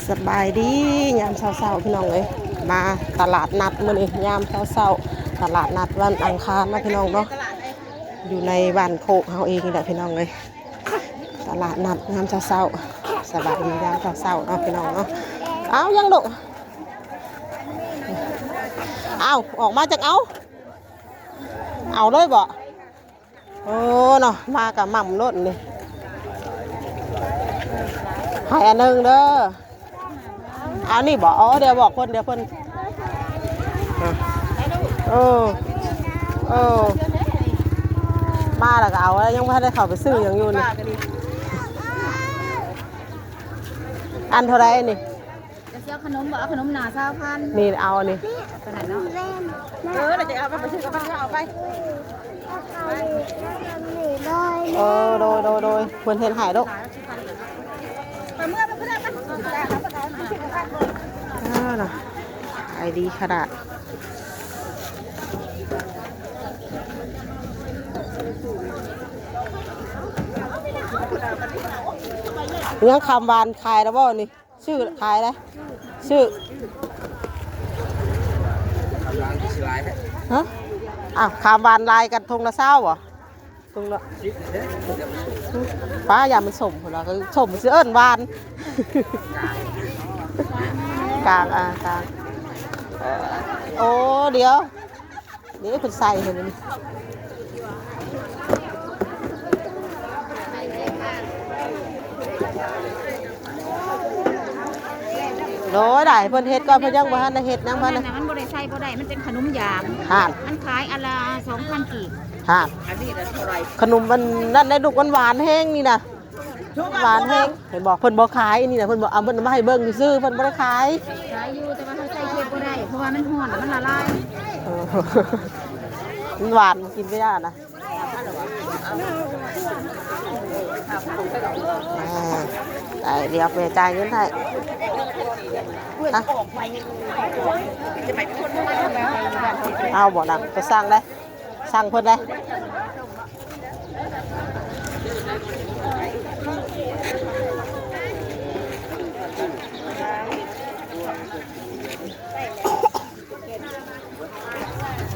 ສະບາຍດີຍາມເຊົ້າໆ ພີ່ນ້ອງເອີຍ ມາຕະຫຼາດນັດມື້ນີ້ຍາມເຊົ້າໆ ຕະຫຼາດນັດວັນອັງຄານເນາະ ພີ່ນ້ອງເນາະ ຢູ່ໃນບ້ານໂຄກເຮົາເອງນີ້ແຫຼະ ພີ່ນ້ອງເອີຍ. ຕະຫຼາດນັດຍາມເຊົ້າໆ ສະບາຍດີຍາມເຊົ້າໆ ເນາະ ພີ່ນ້ອງເນາະ. ເອົາ ຍັງລູກ ເອົາ ອອກມາຈັກເອົາ ເອົາເລີຍບໍ? ໂອ້ເນາະ ມາກະໝ່ຳໂລດນີ້ ໃຫ້ອັນໜຶ່ງເດີ. ເອົານີ້ບໍ? ອໍ ດຽວບອກເພິ່ນ ດຽວເພິ່ນ ເອີ ເອີ ມາແລ້ວກະເອົາ ຍັງບໍ່ທັນໄດ້ເຂົ້າໄປຊື້ຫຍັງຢູ່ນີ້. ອັນເທົ່າໃດນີ້? ຈະຊິເອົາຂະໜົມບໍ່? ເອົາຂະໜົມໜ້າ ຊາວພັນ ນີ້ເອົາອັນນີ້ ເທົ່ານັ້ນເນາະ. ເອີ ລະຈະເອົາໄປ ໄປຊື້ກັບມັນ ເອົາໄປ. ເອີ ໂດຍ ໂດຍ ໂດຍ ເພິ່ນເຮັດໃຫ້ລູກ. ເອີ ນະ ຂາຍດີຂະໜາດ. ຍັງຄຳຫວານຂາຍແລ້ວບໍ່ນີ້? ຊື້ຂາຍເດ້ ຊື້ ຮະ? ອ້າວ ຄຳຫວານລາຍກັນ ຖົງລະຊາວບໍ? ຖົງລະ ປ້າ ຢ່າມັນສົ້ມພຸ້ນລະ ສົ້ມຊິເອີ້ນຫວານ ກາງ ອ່າ ກາງ. ໂອ້ ດຽວ ນີ້ເພິ່ນໃສ່ໃຫ້ນີ້ ໂດຍ ໄດ້ເພິ່ນເຮັດກ່ອນ ເພິ່ນຍັງບໍ່ທັນໄດ້ເຮັດຫຍັງ ເພິ່ນ ອັນນັ້ນນະ ມັນບໍ່ໄດ້ໃສ່ບໍ່ໄດ້ ມັນເປັນຂະໜົມຢາງ ຫັ້ນ ມັນຂາຍອັນລະສອງພັນກີບ ຫັ້ນ ອັນນີ້ນະເທົ່າໃດ? ຂະໜົມມັນນັ້ນໄດ໋ລູກ ມັນຫວານແຮງນີ້ນະ. ຫວານແຮງ ເຫັນບໍ່ ເພິ່ນບໍ່ຂາຍອັນນີ້ນະ ເພິ່ນບໍ່ເອົາ ເພິ່ນເອົາມາໃຫ້ເບິ່ງຊື່ໆ ເພິ່ນບໍ່ໄດ້ຂາຍ. ຂາຍຢູ່ ແຕ່ວ່າເຮົາໃສ່ເຄັບບໍ່ໄດ້ ເພາະວ່າມັນຮ້ອນ ມັນລະລາຍ. ເອີ ມັນຫວານ ກິນບໍ່ໄດ້ນະ. ອ່າ ໄດ້ ດຽວແມ່ຈ່າຍເງິນໃຫ້. ເອົາບໍ່ນະ ໄປສັ່ງເດ້ ສັ່ງເພິ່ນເດ້.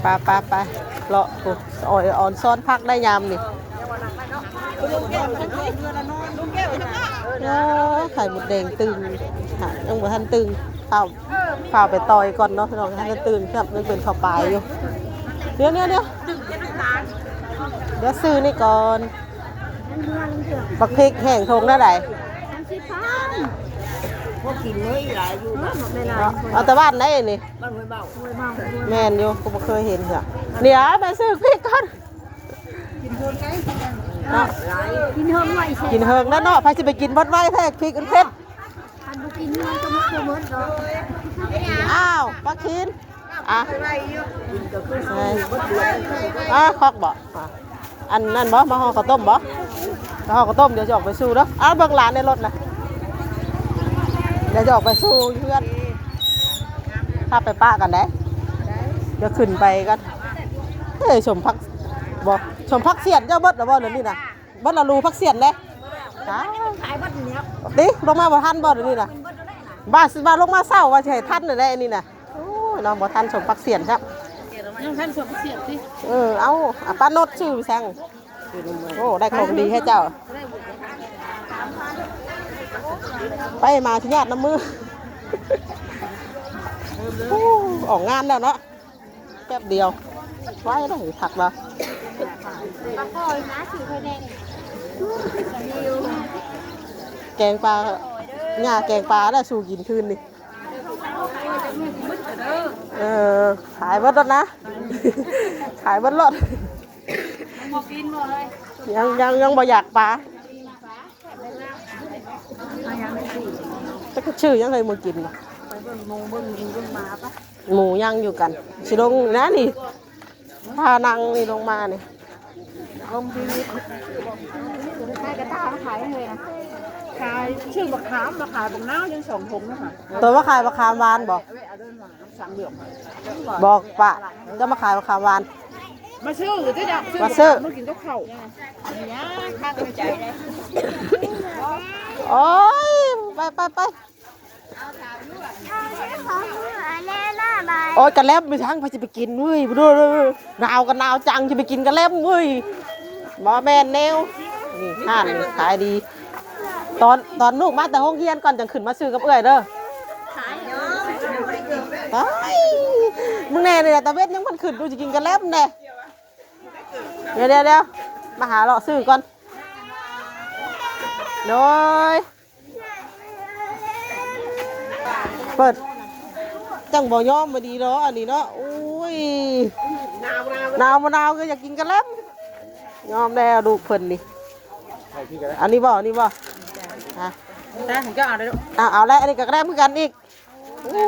ໄປ ໄປ ໄປ ເລາະພຸ້ນ ອອຍອອນຊ້ອນຜັກໄດ້ຍາມນີ້. ໂອ້ ໄຂ່ມົດແດງຕຶງ ຫາ ຍັງບໍ່ທັນຕຶງ ເຂົ້າ ຟ້າວໄປຕ່ອຍກ່ອນເນາະພີ່ນ້ອງ ໃຫ້ມັນຕື່ນ ຍັງເປັນເຂົ້າປາຍຢູ່. ດຽວໆໆ ດຽວຊື້ນີ້ກ່ອນ. ບັກພິກແຫ້ງຖົງເທົ່າໃດ? ສາມສິບພັນ. ພວກກິນເລີຍຫຼາຍຢູ່ ເອີ ບັກຫຼາຍໆ ເນາະ ເອົາແຕ່ບ້ານໃດນີ້? ບ້ານຫ້ວຍເບົ້າ. ຫ້ວຍເບົ້າ ແມ່ນຢູ່ ກໍບໍ່ເຄີຍເຫັນເທື່ອ. ດຽວໄປຊື້ພິກກ່ອນ ກິນເຖິງໄດ໋ ເນາະ ກິນເຖິງໄວ ກິນເຖິງແລ້ວເນາະ ໃຜຊິໄປກິນໝົດໄວແທ້ ພິກອັນເຜັດ. ຄັນບໍ່ກິນມັນກໍໝົດບໍ່ໝົດດອກ. ອ້າວ ປາຄີນ ອ່ະ ກິນກໍຄື ອ່າ ຄອກບໍ? ອ່ະ ອັນນັ້ນບໍ? ມາຫໍ່ເຂົ້າຕົ້ມບໍ? ມາຫໍ່ເຂົ້າຕົ້ມ ດຽວຊິອອກໄປສູ່ເດີ. ອ້າວ ເບິ່ງຫຼານໃນລົດນະ ດຽວຊິອອກໄປສູ່ເຮືອນ ພາໄປປະກັນໄດ໋. ດຽວຂຶ້ນໄປກັນ. ເອີຍ ສົມຜັກ ບໍ່ ສົມຜັກສຽນເຈົ້າເບິດແລ້ວບໍ່ດຽວນີ້ນະ? ເບິດລະລູ ຜັກສຽນເດ້. ຂາຍເບິດແລ້ວ ຕິ ລົງມາບໍ່ທັນບໍ່ດຽວນີ້ນະ? ວ່າ ວ່າລົງມາເຊົ້າ ວ່າຊິໃຫ້ທັນແຫຼະອັນນີ້ນະ. ໂອ້ຍ ເນາະ ບໍ່ທັນສົມຜັກສຽນຊ້ຳ. ຍັງທັນສົມຜັກສຽນຕິ? ເອີ ເອົາ ອາ ປານົດຊື່ສັງ. ໂອ້ ໄດ້ຂອງດີແທ້ເຈົ້າ. ໄປມາຊິຍາດນຳມື. ໂອ້ ອອກງານແລ້ວເນາະ. ແປັບດຽວ ໄວເດ້ ຄັກເນາະ. ປາຄໍ່ນະ ຊື່ເພິ່ນແດ່. ແກງປາ ຍ່າແກງປາແລ້ວສູ່ກິນຄືນນີ້. ເອີ ຂາຍເບິດໂລດນະ ຂາຍເບິດໂລດ. ຍັງ ຍັງ ຍັງບໍ່ຢາກປາ. ຈັກຊື່ຫຍັງເຮີຍ ບໍ່ກິນ. ໄປເບິ່ງໝູ ເບິ່ງໝູ ເບິ່ງໝາປະ. ໝູຍັງຢູ່ກັນ ຊິລົງນະນີ້ ພານັ່ງນີ້ລົງມານີ້. ລົງຊີວິດ ຂາຍກະຕ່າມາຂາຍເລີຍນະ. ຂາຍ ຊື້ບັກຂາມມາຂາຍ ບັກນາວຍັງສອງຖົງນະຫະ. ຕົວມາຂາຍບັກຂາມຫວານບໍ? ເອົາເດີນມາ ສັງເຫຼືອງ ບອກປະ ເຈົ້າມາຂາຍບັກຂາມຫວານ. ມາຊື້ເດີ ມາຊື້ ມາກິນກັບເຂົ້າ. ໂອ້ຍ ໄປ ໄປ ໄປ. ໂອ້ຍ ກະແລັບມີທັງ ໃຜຊິໄປກິນເວີຍ ບໍ່ເດີ ໜາວກໍໜາວຈັງ ຊິໄປກິນກະແລັບເວີຍ ບໍ່ແມ່ນແນວ. ນີ້ຮ້ານນີ້ຂາຍດີ ຕອນ ຕອນລູກມາແຕ່ໂຮງຮຽນກ່ອນ ຈັ່ງຂຶ້ນມາຊື້ກັບເອື້ອຍເດີ. ອ້າຍ ມຶງແນ່ນີ້ ຕາເວັນຍັງບໍ່ທັນຂຶ້ນ ດູຊິກິນກະແລັບແນ່. ດຽວໆໆ ມາຫາເລາະຊື້ກ່ອນ ໂດຍ. ເປີດ ຈັ່ງບໍ່ຍອມ ບໍ່ດີເນາະ ອັນນີ້ເນາະ. ໂອ້ຍ ໜາວບໍ່ໜາວກໍຢາກກິນກະແລັບ ຍອມແລ້ວລູກເພິ່ນນີ້. ອັນນີ້ບໍ່ ອັນນີ້ບໍ່ ຮະ ຕາຂອງເຈົ້າເອົາເດີລູກ. ເອົາ ເອົາແລ້ວ ອັນນີ້ກໍກະແລັບຄືກັນອີກ. ໂອ້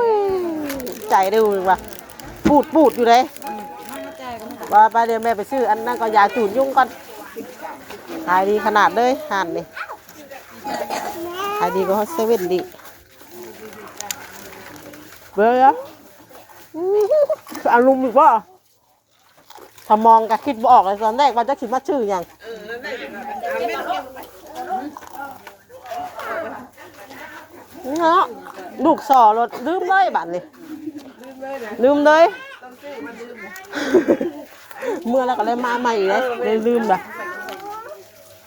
ຍ ໃຈເດ້ວ່າ ປູດໆ ຢູ່ເດ້. ວ່າໄປ ດຽວແມ່ໄປຊື້ອັນນັ້ນກໍຢາຈູດຍຸງກ່ອນ. ຂາຍດີຂະໜາດເລີຍຮ້ານນີ້ ຂາຍດີກວ່າຮອດເຊເວັ່ນອີກ. ເບິ່ງເດີ ອາລົມອີກບໍ່? ສະໝອງກະຄິດບໍ່ອອກເລີຍ ຕອນແລກວ່າຈະຊິມາຊື້ຫຍັງເນາະ. ລູກສໍໂລດ ລືມເລີຍບາດນີ້ ລືມເລີຍ ເມື່ອແລ້ວກໍເລີຍມາໃໝ່ເລີຍ ເລີຍລືມລະ.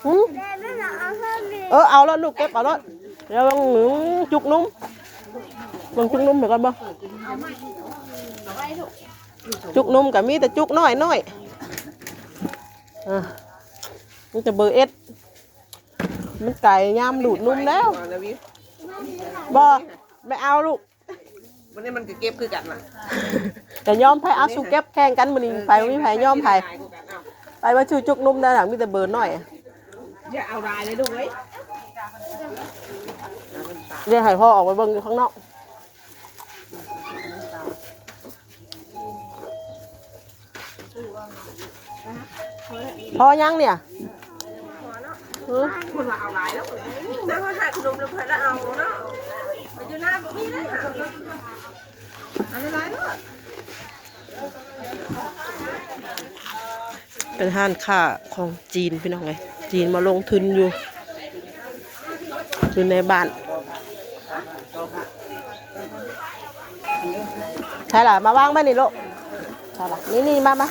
ຫື ເອີ ເອົາໂລດລູກ ເກັບເອົາໂລດ. ລະວັງ ຈຸກໜຸ່ມ ເບິ່ງຈຸກໜຸ່ມໃຫ້ກ່ອນບໍ່? ຈຸກໜຸ່ມກໍມີແຕ່ຈຸກນ້ອຍໆ ອ່າ ມີແຕ່ເບີເອັດ. ມັນໄກຍາມດູດນົມແລ້ວ. ບໍ່ ໄປເອົາລູກ. ມື້ນີ້ມັນກໍເກັບຄືກັນນະ. ຈະຍອມໃຜ ເອົາ ສູ້ເກັບແຂ່ງກັນມື້ນີ້ ໃຜບໍ່ມີໃຜຍອມໃຜ. ໄປມາຊື້ຈຸກນົມໄດ້ນະ ມີແຕ່ເບີນ້ອຍ. ຢ່າເອົາຫຼາຍເລີຍລູກເອີຍ. ດຽວໃຫ້ພໍ່ອອກໄປເບິ່ງຢູ່ຂ້າງນອກ. ພໍຍັງເນຍ? ຫື? ເພິ່ນວ່າເອົາຫຼາຍແລ້ວ ແຕ່ວ່າຂາຍຂະໜົມແລ້ວເພິ່ນລະເອົາເນາະ ໄປຢູ່ນາບໍ່ມີເລີຍ ເອົາຫຼາຍໆໂລດ. ເປັນຮ້ານຄ້າຂອງຈີນພີ່ນ້ອງເອີຍ ຈີນມາລົງທຶນຢູ່ ຢູ່ໃນບ້ານ. ໃຊ່ລະ ມາວາງໄວ້ນີ້ລູກ ໃຊ່ລະ ນີ້ໆ ມາ ມາ.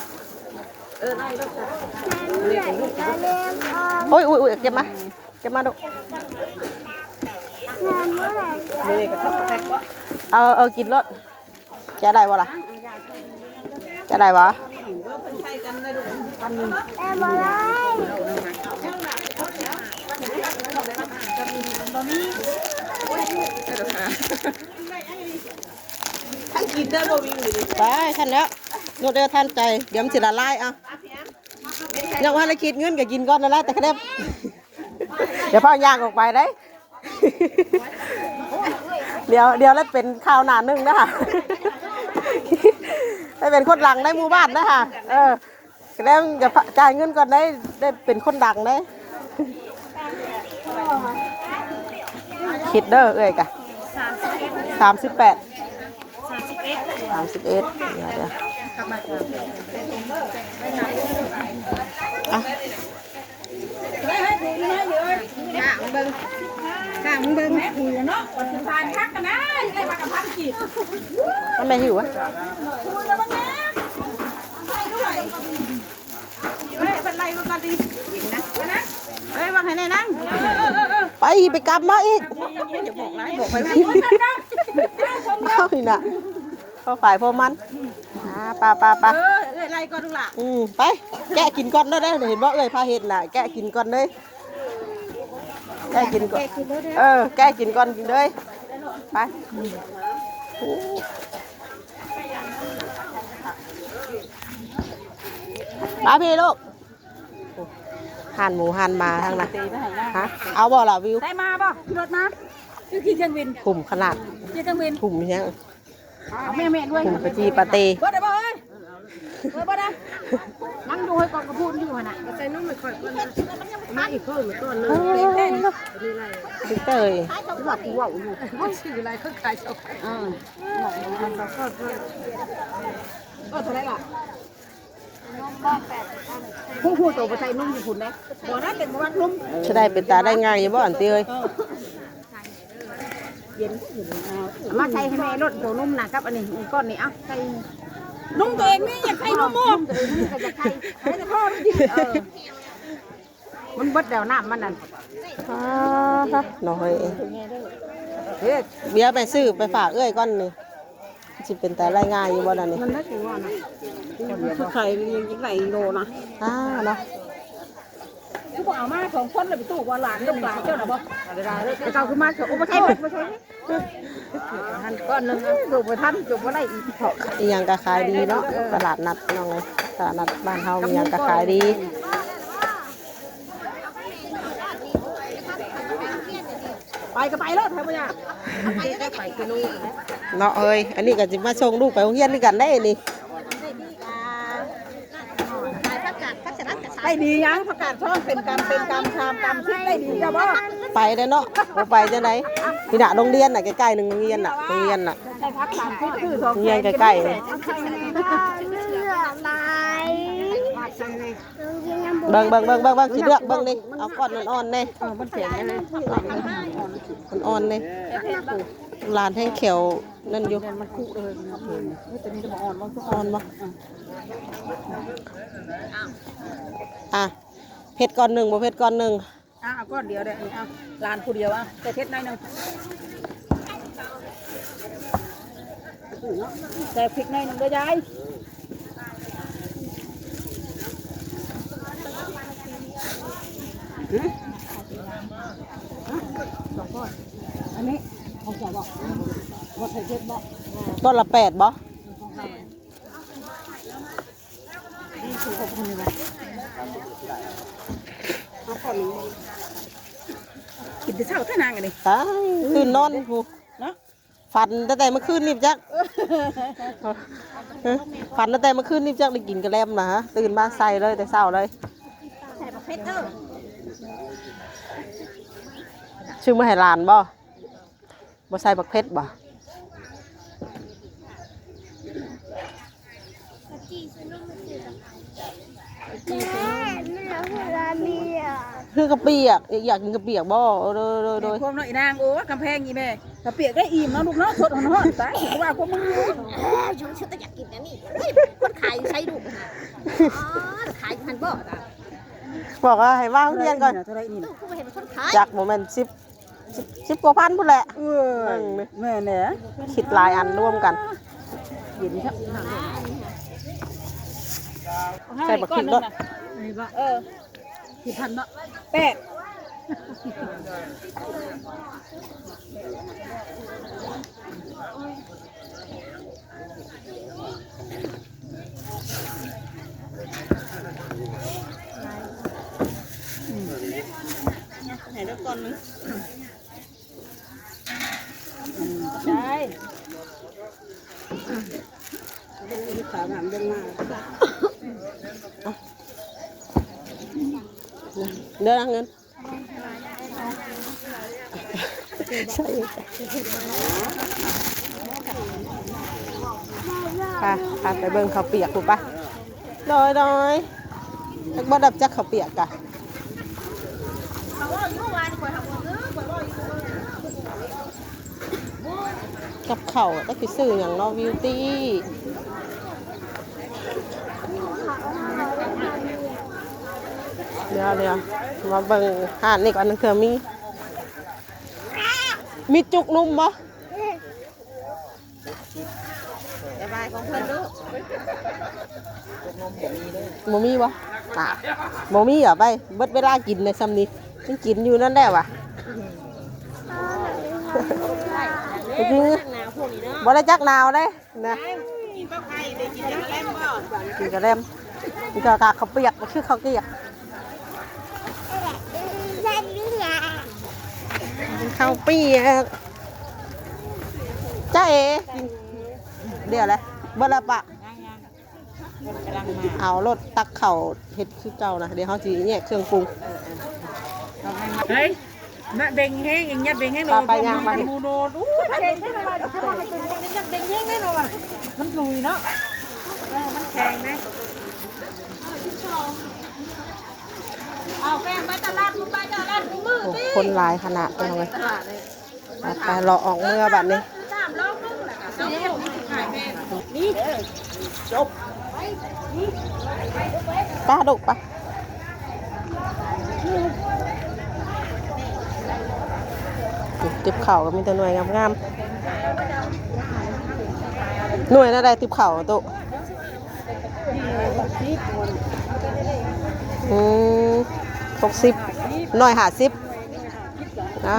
ໂອ້ຍ ອຸ້ຍ ອຸ້ຍ ເກັບມາ ເກັບມາລູກ. ເອົາ ເອົາ ກິນໂລດ. ແກະໄດ້ບໍ່ລະ? ແກະໄດ້ບໍ່? ແກະບໍ່ໄດ້. ໄປ ທັນແລ້ວ ໂລດເດີ ທັນໃຈ ດຽວມັນຊິລະລາຍ. ເອົາ ຍັງບໍ່ທັນໄດ້ຄິດເງິນ ກໍກິນກ່ອນນັ້ນລະ ແຕ່ຂະແນບ ຢ່າຟ້າວຍ່າງອອກໄປເດ້. ດຽວ ດຽວລະເປັນຂ່າວໜ້າໜຶ່ງນະ ໄດ້ເປັນຄົນດັງໃນໝູ່ບ້ານນະ. ເອີ ແລ້ວຈະຈ່າຍເງິນກ່ອນໄດ້ ໄດ້ເປັນຄົນດັງເດ້. ຄິດເດີເອື້ອຍກະ ສາມສິບແປດ ສາມສິບເອັດ ດຽວ ດຽວ ອ່ະ. ຂ້າງເບິ່ງ ຂ້າງເບິ່ງ ມັນໄດ້ຫິວຫວະ. ໄປ ໄປກັບມາອີກ ເອົາອີກນະ. ພໍຝ່າຍພໍມັນ ອ່າ ປາ ປາ ປາ ເອີ ເອື້ອຍໄລ່ກ່ອນລູກຫຼ້ານ. ອືມ ໄປ ແກະກິນກ່ອນເດີ ເຫັນບໍ່ ເອື້ອຍພາເຮັດນະ ແກະກິນກ່ອນເລີຍ ແກະກິນກ່ອນ ເອີ ແກະກິນກ່ອນກິນເລີຍ ໄປ. ມາພີ້ລູກ. ຮ້ານໝູຮ້ານໝາທາງນັ້ນ ຮະ ເອົາບໍ່ລະ ວິວ? ໄດ້ມາບໍ່? ຂີ່ລົດມາ ຄືຂີ່ເຄື່ອງບິນ ຄຸ້ມຂະໜາດ ຂີ່ເຄື່ອງບິນ ຄຸ້ມຫຍັງ? ແມ່ນໆ ດ້ວຍ ຄຸ້ມປະຈີປະເຕ ເບິດໄດ້ບໍ່ເອີຍ? ເບິດບໍ່ໄດ້ ນັ່ງດູໃຫ້ກ່ອນກະພຸ້ນຢູ່ຫັ້ນນະ ໃສ່ນົມໃຫ້ຂ້ອຍກ່ອນນະ ມາອີກເພີ່ມອີກກ້ອນໜຶ່ງ ເຕັມເຕັມ ເອີຍ ວ່າກູເວົ້າຢູ່ ຊື້ຫຼາຍຄືຂາຍເທົ່າ ເອີ ເອີ ເທົ່າໃດລະ? ຜູ້ ຜູ້ໂຕບໍ່ໃສ່ນົມຢູ່ພຸ້ນເດ້. ບໍ່ໄດ້ເປັນບໍ່ມັກນົມ. ຈະໄດ້ເປັນຕາໄດ້ງ່າຍຢູ່ບໍ່ອັນຕິເອີຍ? ເອີ ເຢັນ ເຢັນ ເອົາມາໃສ່ໃຫ້ແມ່ໂລດ ໂຕນົມນະ ກັບອັນນີ້ ກ້ອນນີ້ ເອົາໃສ່ນົມໂຕເອງນີ້ ຢາກໃສ່ນົມໝູ່ ນົມໂຕເອງນີ້ກໍຢາກໃສ່ ໃສ່ແຕ່ພໍ່ມັນ ເອີ ມັນເບິດແລ້ວນ້ຳມັນນັ້ນ. ອ້າ ເນາະເຮີ້ຍ ເຮັດ ເບຍໄປຊື້ໄປຝາກເອື້ອຍກ່ອນນີ້ ຊິເປັນຕາໄດ້ງ່າຍຢູ່ບໍ່ດຽວນີ້? ມັນໄດ້ຄືວ່ານະ ຄືໄຂ່ຍັງໄດ້ໂລນະ. ອ້າ ເນາະ ຄືບໍ່ເອົາມາສອງຄົນລະ ໄປຕູ້ວ່າຫຼານກັບຫຼານເຈົ້ານະບໍ່? ເຈົ້າຄືມາ ໂອ້ ບໍ່ໃຊ່ ບໍ່ໃຊ່ ຫັ້ນກ້ອນໜຶ່ງ ເອີ ບໍ່ທັນ ບໍ່ໄດ້ອີກ. ອີຫຍັງກໍຂາຍດີເນາະ ເອີ ຕະຫຼາດນັດ ນ້ອງເອີຍ ຕະຫຼາດນັດບ້ານເຮົາ ມີຫຍັງກໍຂາຍດີ. ໄປກໍໄປໂລດ ເຮົາບໍ່ຢາກ ໄປກໍໄປຄືລູກ ເນາະເອີຍ. ອັນນີ້ກໍຊິມາສົ່ງລູກໄປໂຮງຮຽນຄືກັນເດ້ນີ້. ໄດ້ດີຫຍັງ ປະກາດຊ່ອງເປັນກຳເປັນກຳ ຊາມກຳ ສິບ ໄດ້ດີແລ້ວບໍ່? ໄປແລ້ວເນາະ ບໍ່ໄປຈັ່ງໃດ? ນີ້ນະ ໂຮງຮຽນນະ ໃກ້ໆ ໜຶ່ງໂຮງຮຽນນະ ໂຮງຮຽນນະ ໃຫ້ພັກສາມສິບ ຊື້ສອງ ໂຮງຮຽນໃກ້ໆ ນີ້. ເບິ່ງ ເບິ່ງ ເບິ່ງ ເບິ່ງ ເບິ່ງ ຊິເລືອກເບິ່ງນີ້ ເອົາກ້ອນອ່ອນໆ ແນ່ ເອີ ມັນແຂງ ອ່ອນໆ ແນ່ ຫຼານແຮງແຂວນັ້ນຢູ່. ມັນຄຸເອີຍ ອ່ອນບໍ່? ອ່ອນບໍ່? ອ່ະ ເຜັດກ່ອນໜຶ່ງ ບໍ່ເຜັດກ່ອນໜຶ່ງ. ອ່ະ ເອົາກ້ອນດຽວເດີ້ ນີ້ ເອົາ ຫຼານຜູ້ດຽວ ເອົາ ໃສ່ເຜັດໜ້ອຍໜຶ່ງ ໃສ່ພິກໜ້ອຍໜຶ່ງເດີ້ຍາຍ. ອັນນີ້ຂອງເຈົ້າບໍ່? ບໍ່ໃສ່ເຜັດບໍ່? ຕົ້ນລະແປດບໍ່? ກິນແຕ່ເຊົ້າແທ້ນາງອັນນີ້ ຕາຍ ຕື່ນນອນພຸ້ນເນາະ. ຝັນຕັ້ງແຕ່ມື້ຄືນນີ້ຈັກ ຝັນຕັ້ງແຕ່ມື້ຄືນນີ້ຈັກໄດ້ກິນກະແລັມນະ ຕື່ນມາໃສ່ເລີຍແຕ່ເຊົ້າເລີຍ. ໃສ່ບັກເຜັດເດີ້ ຊື້ມາໃຫ້ຫຼານບໍ່? ບໍ່ໃສ່ບັກເຜັດບໍ່? ຄືກະປຽກ ຢາກກິນກະປຽກບໍ່? ໂດຍ ໂດຍ ໂດຍ ຄວາມເນາະອີນາງ. ໂອ້ ກຳແພງອີແມ່ ກະປຽກໄດ້ອີ່ມເນາະລູກເນາະ ສົດຮ້ອນໆ. ຕາຍ ຄືວ່າຄວາມມຶງຢູ່ ເອີ ຢູ່ ຊຸດຕະຢາກກິນອັນນີ້. ເຮີ້ຍ ຄົນຂາຍຢູ່ໃສລູກ? ອໍ ຂາຍຢູ່ຫັ້ນບໍ່? ບອກວ່າໃຫ້ວາງຮຽນກ່ອນ. ເທົ່າໃດນີ້ນະ? ເອີ ຄືບໍ່ເຫັນຄົນຂາຍ? ຈັກ ບໍ່ແມ່ນສິບ ສິບ ສິບກວ່າພັນພຸ້ນແຫຼະ. ເອີຍ ເບິ່ງນີ້ ແມ່ນແຫຼະ ຄິດຫຼາຍອັນລວມກັນ. ເຢັນຄັກ ໃສ່ບັກພິກໂລດ. ເອີ ສິບພັນເນາະ ແປດ. ໃຫ້ໄດ້ກ່ອນໜຶ່ງ ໄດ້ ເດີນະເງິນ. ໃສ່ ໄປ ໄປ ໄປເບິ່ງເຂົ້າປຽກພຸ້ນປະ. ໂດຍ ໂດຍ ຈັກບໍ່ດັບຈັກເຂົ້າປຽກກະ ກັບເຂົ້າ ຈັກຊິຊື້ຫຍັງເນາະ ບິວຕີ້. ດຽວໆ ມາເບິ່ງຮ້ານນີ້ກ່ອນ ເທື່ອມີ ມີຈຸກໜຸ່ມບໍ່? ສະບາຍຂອງເພິ່ນລູກ ບໍ່ມີບໍ່? ອ່າ ບໍ່ມີຫວາ ໄປ ເບິດເວລາກິນແລ້ວຊ່ຳນີ້ ຍັງກິນຢູ່ນັ້ນແຫຼະຫວາ. ບໍ່ໄດ້ຈັກໜາວເດ້ນະ ກິນກະແລັມ ກິນກະເຂົ້າປຽກ ຄືເຂົ້າປຽກ. ເຂົ້າປຽກ ຈ້າເອ ດຽວແຫຼະ ເບິດແລ້ວປະ ເອົາໂລດ ຕັກເຂົ້າເຮັດຄືເກົ່ານະ ດຽວເຮົາຊິແຍກເຄື່ອງປຸງ. ເຮີ້ຍ ມາເບັງແຮງ ຍັດເບັງແຮງໂລດ ໄປໆ ຍ່າງໄປ ໝູໂນດ. ອູ້ຍ ເກັ່ງແທ້ລະວ່າ ຍັດເບັງແຮງແນ່ລະວ່າ ມັນລຸຍເນາະ ເອີ ມັນແຂງເດ້. ໂອ້ ຄົນຫຼາຍຂະໜາດ ພີ່ນ້ອງເອີຍ. ໄປໆ ເລາະອອກເມືອບາດນີ້. ໄປລູກໄປ. ຕິບເຂົ້າກໍມີແຕ່ໜ່ວຍງາມໆ. ໜ່ວຍແນວໃດຕິບເຂົ້າ ຕູ້? ອືມ ຫົກສິບ ໜ່ວຍຫ້າສິບ. ອ່າ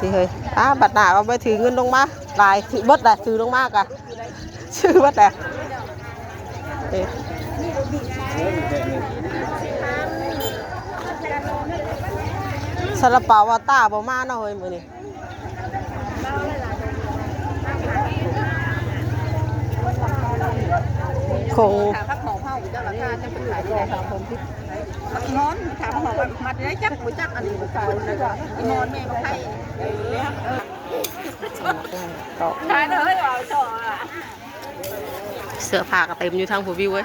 ຕິເຮີ້ຍ ອ່າ ບັດໜ້າເອົາໄປຖືເງິນລົງມາຫຼາຍ ຖືເບິດລະ ຖືລົງມາກະ ຊື້ເບິດແຫຼະ. ເອີ ຊາລາເປົາວ່າຕ້າບໍ່ມາເນາະເຮີ້ຍ ມື້ນີ້. ຄົງ ຖ້າຜັກຫອມເຮົາເຈົ້າລາຄາຈະເປັນຂາຍເທົ່າໃດ? ໝາກອີ່ມອນ ຖາມໝາກອີ່ມອນວ່າມັດໄດ້ຈັກບໍ່ຈັກ ອັນນີ້ບໍ່ຈັກ ອີ່ມອນແມ່ບັກໄຂ່. ຂາຍເລີຍເອົາຊອງ. ເສື້ອຜ້າກໍເຕັມຢູ່ທາງຜູ້ວິວເອີຍ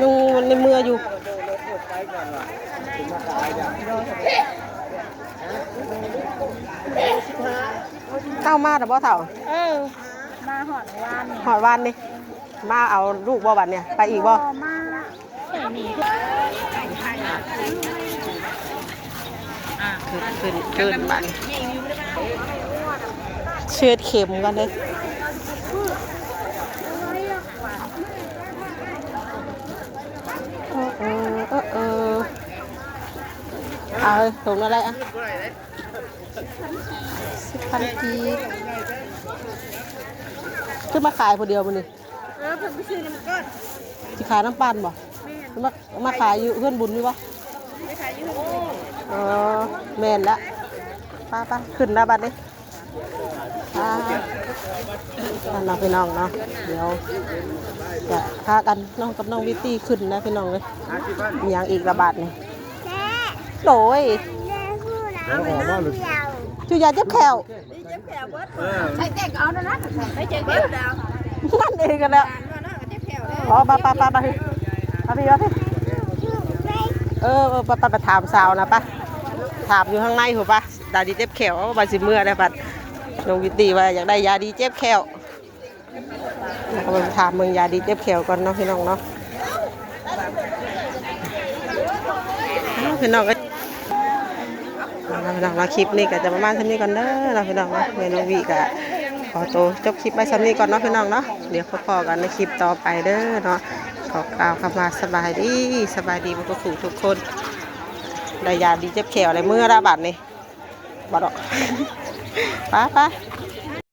ຍັງໃນເມືອຢູ່. ເຕົ້າມາແລ້ວບໍ່ເຖົ້າ? ເອີ ມາຮອດວານນີ້ ຮອດວານນີ້. ມາເອົາລູກບໍ່ບັດນີ້ ໄປອີກບໍ່? ມາ ຂຶ້ນ ຂຶ້ນ ຂຶ້ນ ບາດນີ້ ເຊັດເຂັມກ່ອນເດີ້. ເອີ ເອີ ເອີ ເອີ ເອົາເຮີ້ຍ ຖົງນັ້ນແຫຼະ ສິບພັນກີບ. ຄືມາຂາຍຜູ້ດຽວມື້ນີ້? ເອີ ເພິ່ນໄປຊື້ນ້ຳກ້ອນ. ຊິຂາຍນ້ຳປັ່ນບໍ່? ແມ່ນ. ມາ ມາຂາຍຢູ່ເຮືອນບຸນນີ້ບໍ່? ໄປຂາຍຢູ່ເຮືອນບຸນ. ອໍ ແມ່ນລະ. ໄປໆ ຂຶ້ນລະບັດນີ້. ອ່າ ນັ້ນເນາະພີ່ນ້ອງເນາະ ດຽວຈະພາກັນເນາະ ກັບນ້ອງວິດຕີ້ຂຶ້ນນະພີ່ນ້ອງເອີຍ. ອີ່ຫຍັງອີກລະບາດນີ້? ໂດຍ ເອົາອອກມາເລີຍ ຈຸຢາເຈັບແຂ້ວ. ໃສ່ແຈກເອົານັ້ນນະ ໃສ່ແຈກເບິດແລ້ວ ນັ້ນເອງກັນແລ້ວ. ອໍ ໄປໆໆ ໄປ ໄປພີ່ ໄປພີ່ ເອີ ເອີ ໄປ ໄປ ໄປຖາມສາວນະ ໄປ ຖາມຢູ່ທາງໃນພຸ້ນ ໄປ. ຢາດີເຈັບແຂ້ວ ໂອ້ ວ່າຊິເມືອແລ້ວ ບັດນ້ອງວິດຕີ້ວ່າຢາກໄດ້ຢາດີເຈັບແຂ້ວ ເຮົາໄປຖາມເບິ່ງຢາດີເຈັບແຂ້ວກ່ອນເນາະ ພີ່ນ້ອງເນາະ. ອ້າວ ພີ່ນ້ອງເອີຍ ເອົາລະພີ່ນ້ອງເນາະ ຄລິບນີ້ກໍຈະປະມານສ່ຳນີ້ກ່ອນເດີເນາະ ພີ່ນ້ອງເນາະ. ແມ່ນ້ອງວິກໍຂໍໂຕຈົບຄລິບໄວ້ສ່ຳນີ້ກ່ອນເນາະ ພີ່ນ້ອງເນາະ. ດຽວພໍ້ກັນໃນຄລິບຕໍ່ໄປເດີເນາະ. ຂໍກ່າວຄຳວ່າສະບາຍດີ ສະບາຍດີເບິດທຸກຜູ້ທຸກຄົນ. ໄດ້ຢາດີເຈັບແຂ້ວແລ້ວ ເມືອລະບາດນີ້ ບໍ່ດອກ ໄປໆ.